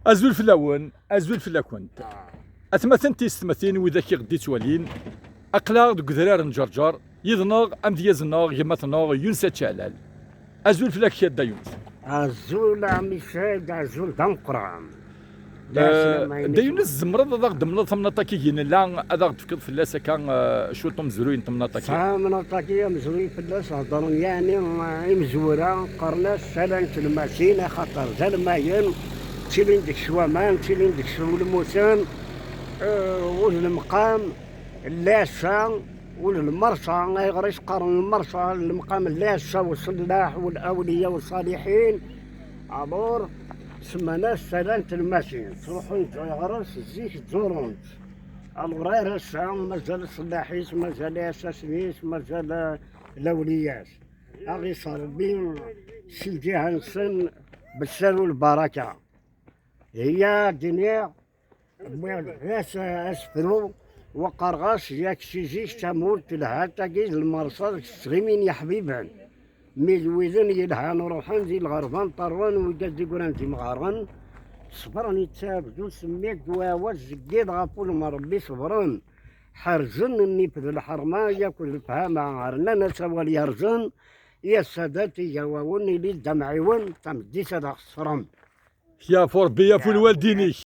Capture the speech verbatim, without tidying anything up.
Azul fell-awen, azul fell-akent. Atmaten tiyessetmatin, widak i ɣ-d-ittwalin, aql-aɣ deg udrar n Ǧerǧer, yid-neɣ amedyaz-nneɣ, gma-tneɣ, Yunes At Caɛlal. Azul fell-ak, a Dda Yunes. Azul a ɛemmi Saɛid, azul d ameqqran. Eh, Dda Yunes, tzemreḍ ad aɣ-d-temleḍ tamnaḍt-agi i nella, ad aɣ-d-tefkeḍ fell-as akka, eh, cwiṭ umezruy n temnaḍt-agi? Tamnaḍt-agi amezruy fell-as heddren yeɛni, eh, imezwura qqaren-as Sala n Telmasin, axaṭer d almayen, ttilin deg-s waman, ttilin deg-s ulmuten, eh, u d lemqam n lɛassa, u d lmersa, ayɣer i s-qqaren lmersa, lemqam n lɛassa u ṣṣellaḥ u lawliya u ṣṣaliḥin, alors, semman-as Sala n Telmasin, ttruḥun ɣer-s zik ttzuṛun-t. Alors ar ass-a mazal ṣṣellaḥ-is, mazal iɛessasen-is, mazal lawliya-s. Ad aɣ-iṣer Rebbi si lǧiha-nsen besser u lbaraka. Hiya ad d-iniɣ, wwiɣ-d as-, asefru, wa qqareɣ-as yak si zik tamurt telha tagi d lmersa deg tesɣimin yeḥbiben. Mi d widen yelhan ruḥen di lɣerba n ṭerren, wigad d igran d imɣaren, ṣebren ittabdu semmid d wawa zeggid ɣef ulem n Rebbi ṣebren. Ḥerzen nnif d lḥerma yakk d lefhama, rnan-as awal yerzen, ya ssadat igawawen ili-d d amɛiwen, tameddit ad aɣ-ṣṣrem. Yafu Rebbi, yafu lwaldin-ik.